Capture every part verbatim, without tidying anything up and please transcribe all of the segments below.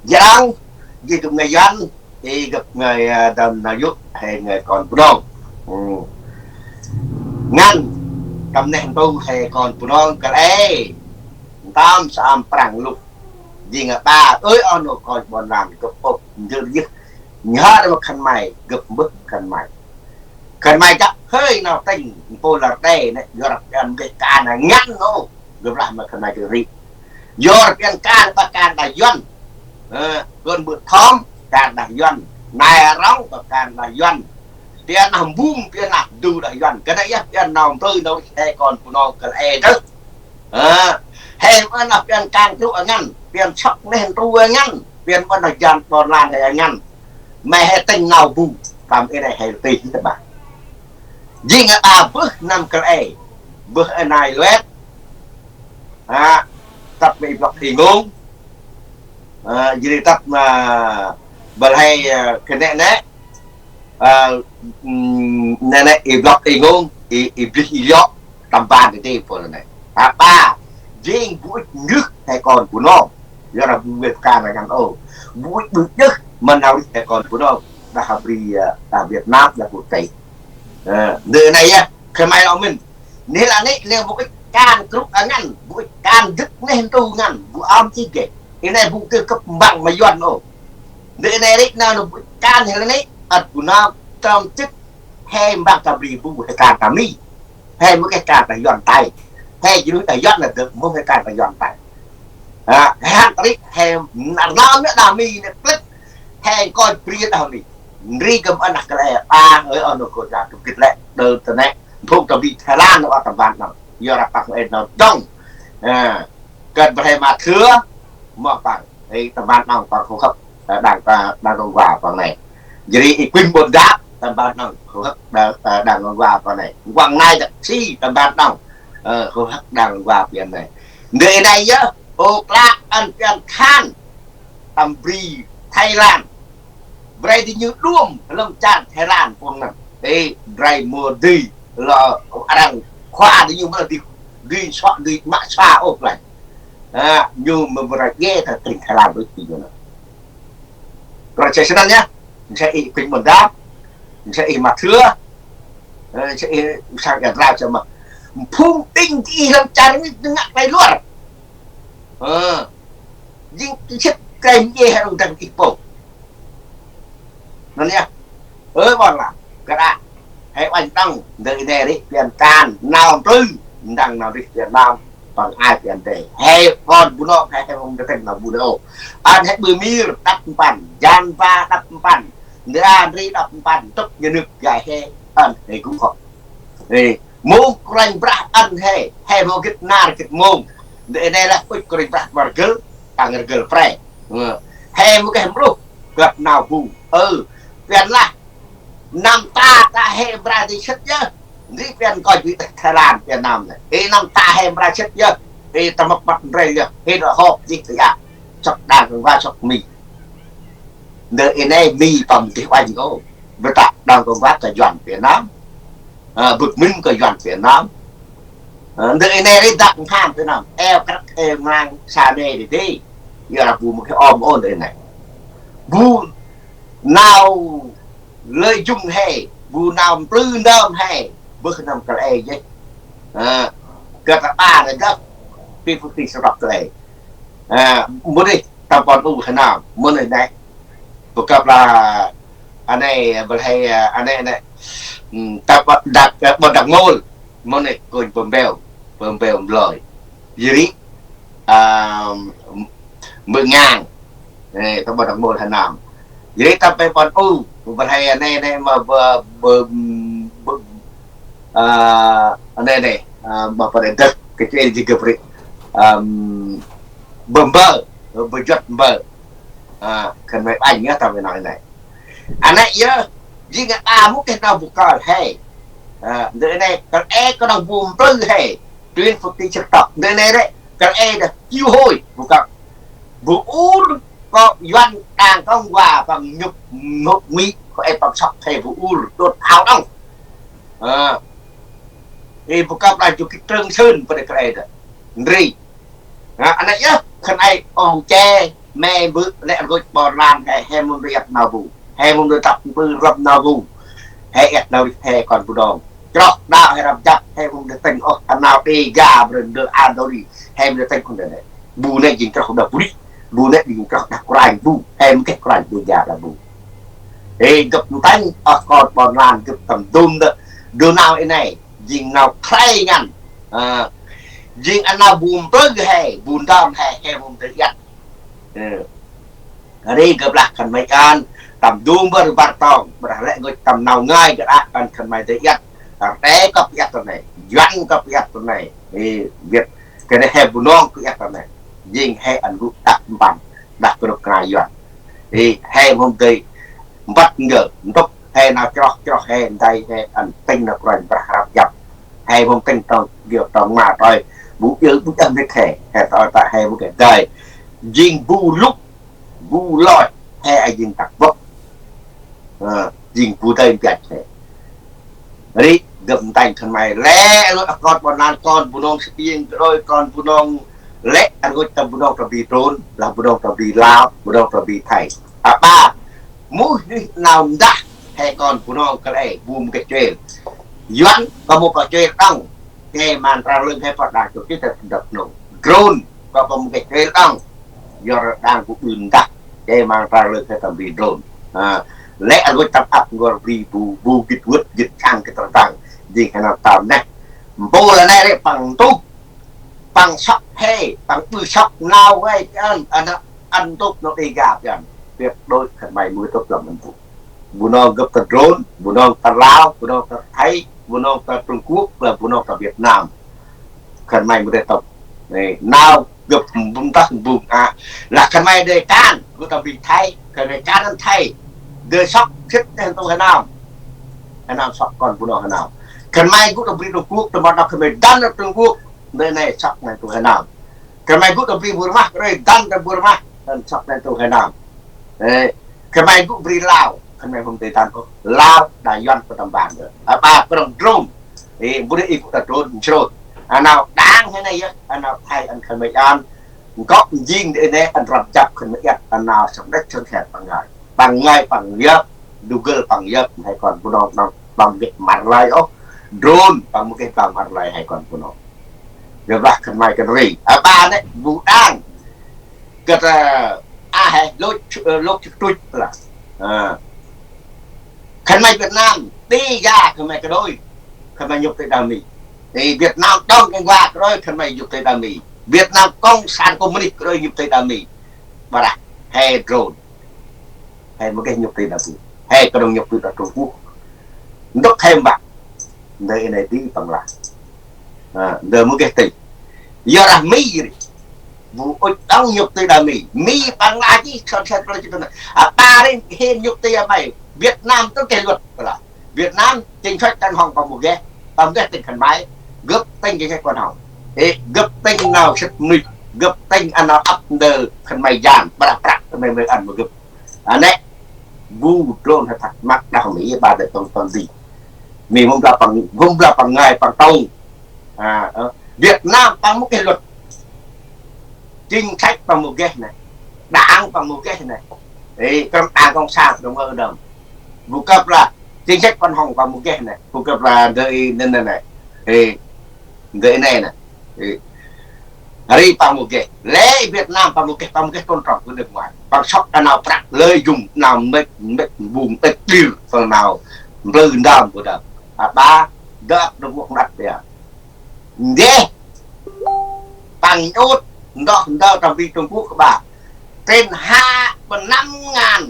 Jrăng, jêh gâp ngơi Yuăn, i gâp ngơi, a, tâm nau yô̆, he ngơi kon Bunong. Ngăn, tâm neh ntu he kon Bunong kăl e. Ntơm saơm Prăng lŭ. Jêng a ba, ơi oh nô kon ƀon lan gâp ôp, njŭr jêh. Nhhơr ma khân may, gâp mbơh khân may. Khân may gâp hơi nau tĭng, mpôl lăr đê nê, yor ăp ăn geh kan ngăn nô. Gâp lah ma khân may gâp ri. Yor ăp ăn kan, ƀă kan đah Yuăn. Ơ, kon Mbơ̆ Thom, kan đah Yuăn. Nai Rŏng, ƀă kan đah Yuăn. Pi ăn nah Mbung, pi ăn nah du đah Yuăn. Kơt nê yơh, pi ăn nau mprơ, nau he kon Bunong kăl e tơ. Ơ, he mơ nah pi ăn kan krŭ ngăn, pi ăn sŏk neh ntu ngăn, pi ăn mơ nah jan ƀon lan he ngăn. May he tĭng nau bu, tâm i nê he tĭng tơ bah. Jêng a ba bơh năm kăl e, bơh a nai luet. A, tâp ma i blŏk i ngông. A, jêh ri tâp ma băl he, a, kơt nê nê. A, ưm, nê nê, i blŏk i ngông, i, i blih i lŏ, tâm ban ti ti pôl nê. A ba, jêng bu ŭch ngưh he kon Bunong. Yor ăp bu ŭch kan ngăn ôh. Bu ŭch bu djơh ma nau rêh he kon Bunong. Đah bri, a, đah Việt Nam, đah quốc tế. Ơ, ndơ nê yơh, khân may lŏ mĭn. Nê lah nê, nê bu ŭch kan krŭ ngăn, bu ŭch kan dâk neh ntu ngăn, bu ơm ti geh. I nê bu kơ kăp mbăng ma Yuăn ôh. Ndơ i nê ri nau nô bu ŭch kan he lah nê, ăt bu nơm tơm chĭk he mbăng ta bri bu he kan ta Mi. He mâu geh kan ta Yuăn tay. He jêh nuyh ta Yuăn lah dâk mâu he kan ta Yuăn tay. A, he hăn ri, he nar nơm nê đah Mi nê plĭt. He koi bri đah Mi. Ndri gâp ăn nah kăl e, a, ơi oh nô kon jan gâp gĭt lĕ, đơ tơ nê. Phung ta bri Thái Lan nô a tâm ban nơm. Yor ăp păng e nô dŏng. A, kơt bri he ma thưa, moh păng. Ê, tâm ban nơm păng hô hấp, ơ, đang, ơ, đang rong va păng nê. Jêh ri i Quynh Ƀôn Dap, tâm ban nơm hô hấp đang, ơ, đang rong va păng nê. Quảng Ngãi dak si tâm ban nơm, ơ, hô hấp đang rong va păng nê. Ndơ i nê yơh, ô klak ăn pi ăn khan, tâm bri Thái Lan. Bri di ñu đuôm, lŏng chan Thái Lan păng nơm. Ê, bri mô di, lŏ arăng khua di ñu mơ di, di sŏ, di mă sa ôh bri. A, ñu mơ mra dje ta tĭng Thái Lan đuč ti ñu nơh. Kơt nê say sơnăn yơh, say i Quynh Ƀôn Dap, say i ma thưa, ơ, say i sang Ia Drao say ma. Phung tĭng ti i lăm char ngih ngă klei luar. Ơ, jêng ti sĭt klei mdjê he rŏng dăng i pô. Nơh yơh. Ơ, ƀon lan. Kơt a. He uănh đŏng, ndơ i nê rêh pi ăn kan, nau mprơ, ndăng nau rêh pi ăn nơm, păng ai pi ăn tê. He kon Bunong, he, he hông tê tĭng nau bu đô. Ăn he ƀư mir, đăp mpăn, jan va đăp mpăn, ndơ a ndri đăp mpăn, tŭk nhà nước gai he, ăn he gŭ hŏ. Ê, mâu Kôranh Brah ăn he, he mâu gĭt nar gĭt mông. Ndơ i nê lah ŭch Kôranh Brah ma rgâl, păng rgâl pre. Ơ, he mâu geh mƀrôh, gâp nau bu. Ơ, pi ăn lah, năm ta, ta he mra di sĭt yơh. Ndri pi ăn koi bi Thái Lan, pi ăn năm nê. Ê, năm ta he mra sĭt yơh. Ê, ta mâp măt mre yơh. Ê, đŏ hôp jêh ta yă. Sŏk đang rong va sŏk Mi. Ndơ i nê Mi păng dih uănh ôh. Bơ ta đang rong va ta Yuăn Việt Nam. Ơ, bơk mĭn kơ Yuăn Việt Nam. Ơ, ndơ i nê ri dak mham Việt Nam. Eo krăk eo ngang sa nê di di. Yor ăp bu mâu geh ôm ôh ndơ i nê. Bu nau lợi dụng he, bu nau mplư ndơm he, bơh năm kăl e jêh. A, kơt a ba nê gâp, pi phung ti srăp kăl e. A, mâu dih, tâm ƀon u he nơm, mâu dih nê. Bu kăp lah, a nê, băl he, a nê, a nê. Ưm, tâm ƀon Dak, ƀon Dak Môl, mâu dih, kônh Bơmbeo, Bơmbeo Mlơi. Jêh ri, a, Mbơ̆ Ngang. Ê, tâm ƀon Dak Môl he nơm. Jêh ri tâm pe ƀon u, băl he a nê nê ma bơ, bơ, bơ, a, a nê nê, a, ma bơ rê dơk, kơ chuê jêh gâp ri. Ưm, Bơmbơ, Bơjuăt Mbơ. A, khân may uănh yơh tâm pe nau i nê. A nê yơh, jêng a ba mâu geh nau bu kơl he. A, ndơ i nê, kăl e kơt nau bu mplư he. Tuyên phúc ti srăp tŏk. Ndơ i nê rê, kăl e dah chiu hôi, bu kăl. Bu ur, kơ Yuăn đang kông va păng nhŭp, nhŭp mĭ, kơ e păng sŏk he bu ur, đŭt ao đŏng. A, ê bu kăp lah jŭ kĭt Trương Sơn, pơ đê kăl e dah. Ndri. A, a nê yơh, khân ay ong che, Mê̆ bơ̆ lĕ rngôch ƀon lan he, he mâu dơi iăt nau bu. He mâu dơi tăp bơ̆ răm nau bu. He iăt nau rêh he kon Bunong. Chroh đao he răm jăp, he mâu dơi tĭng ôh, a nau Đêga, Brên, Đơ, An, Đô Ri. He mâu dơi tĭng ôh nê. Bu nê jêng chroh đah bu rêh. Bu nê jêng chroh đah kôranh bu. He mâu geh kôranh Đêga đah bu. Ê, gâp ntĭnh, ơ, kon ƀon lan gâp tâm dôm đơ. Đơ nau i nê, jêng nau khlay ngăn. Ơ, jêng a nau bu mplư he, bu ndơm he, he mâu dơi iăt. Ê. Ri gâp lah khân may ăn, tâm dôm bơr bar tong, bơr lĕ gâp tâm nau ngai gâp ăn khân may dơi iăt. Tâm tê kâp iăt tâm nê, Yuăn kâp iăt tâm nê. Ê, Việt, kơt nê he Bunong kâp iăt tâm nê. Jêng he ăn gŭ đah mpăn, đah kơnuk kna Yuăn. Ê, he mâu dơi mbăt ngơ, ntŭk he nau chroh, chroh he, ndai he, ăn tĭng nau kôranh Brah răm jăp. He mâu tĭng tong, gâp tong ma tơi, bu iăl, bu iăl mê khe, he tơi ta he mâu geh dơi. Jêng bu lŭk, bu lôch, he a jêng tăk bŏk. Ơ, jêng bu dơi mpiăt he. Ri, gâp ntĭnh khân may lĕ, lôch a kon ƀon lan, kon Bunong Sapiêng, kơt lôch kon Bunong lĕ, ăn rngôch tâm Bunong ta bri Trôn, lah Bunong ta bri Lao, Bunong ta bri Thai. Aƀaơ, muih rêh nau mdah, he kon Bunong kăl e, bu mâu geh chuêl. Yuăn, kâo mâu pa chuêl đŏng, kê man tra lưng he pơt đah chôk chih ta đăp nông. Drôn, kâo mâu geh chuêl đŏng. Yor đah bu ƀư mdah, kê man tra lưng he tâm bri drôn. Ha, lĕ ăn rngôch tâm ăp ngor bri bu, bu gĭt wât, gĭt chăng, gĭt rtăng. Jêng he nau tâm neh. Mpôl a nê rê păng ntŭk. Păng sŏk he, păng ƀư sŏk nau he, ăn, ăn, ăn ntŭk nau Đêga ăn. Tuyệt đối khân may mâu tŭk lăm ăn ntŭk. Bunong gâp ta Drôn, Bunong ta Lao, Bunong ta Thai, Bunong ta Trung Quốc, lah Bunong ta Việt Nam. Khân may mâu dơi tŭk. Nê, nau gâp mbŭng tah mbŭng a. Lah khân may dơi kan, gŭ ta bri Thai, khân may kan ăn Thai. Dơi sŏk sĭt nê ntŭk he nơm. He nơm sŏk kon Bunong he nơm. Khân may gŭ ta bri Trung Quốc, ta mât nau khân may dăn ta Trung Quốc. Nê nê sŏk nê ntŭk he nơm. Khân may gŭ ta bri Burma, kơt lôch dăn ta Burma, dăn sŏk nê ntŭk he nơm. Ê, khân may gŭ bri Lao, khân may hôm tê dăn ôh. Lao, đah Yuăn kơ tâm ban dơ. Aƀaơ krŏng Drôn. Ê, bu dê i gŭ ta Drôn, nsrôt. A nau đang he nê yơh, a nau Thai ăn khân may ăn. Nkŏ njêng dê nê ăn răm jăp khân may iăt, a nau sŏk đĕch sŏk khet păng ngai. Păng ngai păng yơk, du gơl păng yơk, he kon Bunong đŏng, păng geh măr lơi ôh. Drôn, păng mâu geh păng măr lơi he kon Bunong. Gâp lah khân may kơt ri. Aƀaơ nê, bu đang. Gâp, ơ, a he, lôch, ơ, lôch chih tuch lah. Ơ. Khân may Việt Nam, Đêga khân may kơt lôch. Khân may nhŭp tê đah Mi. Ê, Việt Nam đŏng kơt lôch kơt lôch khân may nhŭp tê đah Mi. Việt Nam Cộng sản Communist kơt lôch nhŭp tê đah Mi. Ƀadah, he Drôn. He mâu geh nhŭp tê đah Mi. He kơt lôch nhŭp tê đah Trung Quốc. Ntŭk he mbah. Ndơ i nê di păng lah. Ha, ndơ mâu geh tê. Yor đah Mi ri. Bu ŭch đŏng nhŭp tê đah Mi. Mi păng lah jêh, sŏk sŏk plơi chih tơ nê. A, ta ri hên nhŭp tê a may. Việt Nam tơ geh luật păng lah. Việt Nam, chính sách tăng hŏng păng mâu geh. Păng mâu geh tĭng khân may. Gâp tĭng chính sách tăng hŏng. Ê, gâp tĭng nau sĭt mĭt. Gâp tĭng a nau ăp ndơ khân may jan. Ƀadah prăk khân may mâu ăn mâu gâp. A nê, bu Drôn he thăt măk đah Mi ba dơi tông tông di. Mi hôm bla păng, hôm bla păng ngai păng tông. A, ơ, Việt Nam păng mâu geh luật. Chính sách păng mâu geh nê. Đảng păng mâu geh nê. Ê, krŏng đảng cộng sản, krŏng ơ đâm. Bu kơp lah, chính sách tăng hŏng păng mâu geh nê. Bu kơp lah, ndơ i nê nê nê. Ê, ndơ i nê nê. Ê. Ri păng mâu geh. Lĕ Việt Nam păng mâu geh, păng mâu geh tôn trọng của nước ngoài. Păng sŏk a nau prăk lợi dụng nau mĕch, mĕch bung, mĕch ƀir, păng nau mplư ndơm bu đơm. Aƀaơ, dơk đơm ƀŭk năt ya. Ndeh. Păng nhŭt, ndoh ndơ tâm bri Trung Quốc kơ ƀaơ. Trên ha, pơ năm ngàn.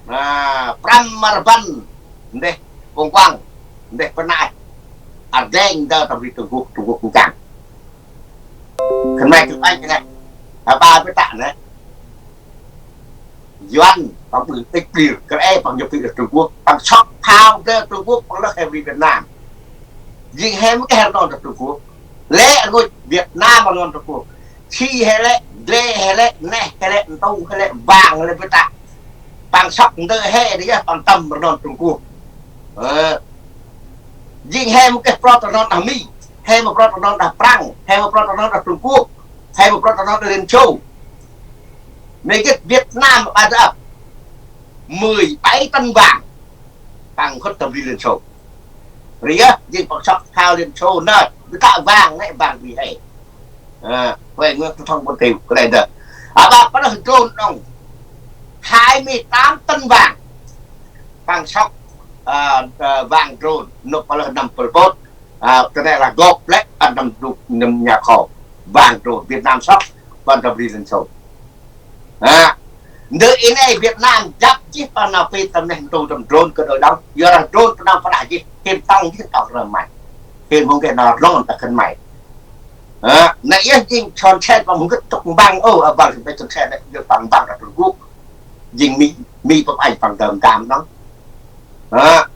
A, prăm ma rbăn, ndeh, kông kuăng, ndeh pơ nai. Ardeng ndơ tâm bri Trung Quốc, Trung Quốc kông kuăng. Khân may kơt lôch nê. Aƀaơ bê tă nê. Yuăn, păng ƀư tĭk ƀlir, kơt e păng nhŭp tê đah Trung Quốc, păng sŏk phao ndơ Trung Quốc, păng lơh he bri Việt Nam. Jêng he mâu geh rnon đah Trung Quốc. Lĕ rngôch Việt Nam rnon Trung Quốc. Si he lĕ, dre he lĕ, neh he lĕ, ntu he lĕ, vàng he lĕ, bê tă. Păng sŏk ndơ he đah yơh, păng tâm rnon Trung Quốc. Ơ. Jêng he mâu geh prot rnon đah Mi. He mâu prot rnon đah Prăng. He mâu prot rnon đah Trung Quốc. He mâu prot rnon đah Liên Xô. Mê gĭt Việt Nam ƀă dơ ăp mười bảy tấn vàng. Păng khŭt tâm bri Liên Xô. Ri yơh, jêng păng sŏk thao Liên Xô nơh, ƀư tă vàng nĕ vàng bri he. Ơ, huê ngưk tu thong bôn tiu, kơ lĕ dơ. Aƀă păng drone đŏng hai mươi tám tấn vàng. Păng sŏk, ơ, ơ, vàng drone, nôk păng lơh năm Pol Pot. Ơ, tơ nĕ lah gŏp lĕ, ăn năm đuk năm nhà kho. Vàng drone, Việt Nam sŏk, păng tâm bri Liên Xô. Ha. Ndơ i nê Việt Nam jăp jêh păng nau pê tâm neh ntu tâm drone kơ đôi đŏng. Yor arăng drone păng nau păng đah jêh. Hên tŏng jêh tŏng rơ may. Hên mông geh nau rlong ta khân may. Ha. Nê yơh jêng chon sen păng mông gĭt tŭk mbăng. Ô, a băng sân bay chon sen nê. Yơh păng mbăng ra Trung Quốc. Jêng Mi, Mi păng anh păng dơm dam đŏng. Ha.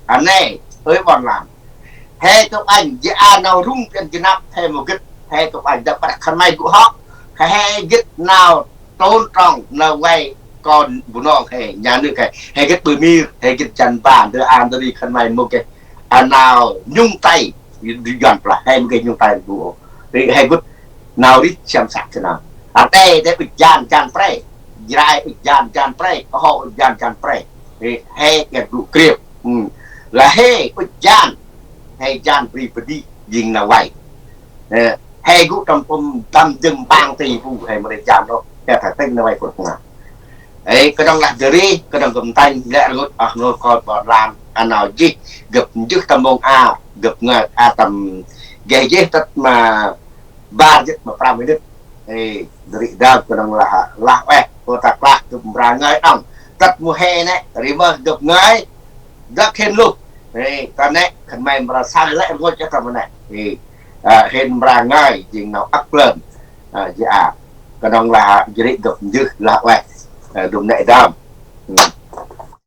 A nê, ơi ƀon lan. He tŭk anh, jêh a nau rŭng pian jênap, he mâu gĭt, he tŭk anh, dăp ƀă khân may gŭ hŏk, he gĭt nau trôn trong, nau vay kon Bunong he, nhà nước he, he gĭt ƀư mir, he gĭt jan ba, ndơ a ndơ ri khân may mâu geh, a nau nhung tay, Yuan plah, he mâu geh nhung tay bu, ri he gĭt nau rêh siăm săk sơnau. A tê, tê ŭch jan, jan pre, Jrai ŭch jan, jan pre, Kơho ŭch jan, jan pre, ri he gĭt gŭ kriêp. Hmm. Lah he ŭch jan, he jan bri bri jêng nau vay. Ơ, he gŭ tâm pŭm tâm dâng pang ti bu he mrê jan ôh. He tha tĭng nau vay kŭt ngă. Ê, kơdŏng lah dơ ri, kơdŏng gâp ntĭnh, lĕ rngôch oh nô kon ƀon lan, a nau jêh, gâp njưh tâm mông a, gâp ngơi a tâm, geh jêh tât ma, bar jêt ma prăm minit. Ê, dơ ri dơm kơdŏng lah, lah ueh, kơ ta klah gâp mra ngơi đŏng. Tât mâu he nê, ri mơh gâp ngơi, dăk hên luh. Ê, ta nê, khân may mra saơ lĕ rngôch a tâm nê. Ê, a, hên mra ngơi, jêng nau âk lơn. A, jêh a. Kơdŏng lah, jêh ri gâp njưh, lah ueh. A, dŭm nê dơm. Hmm.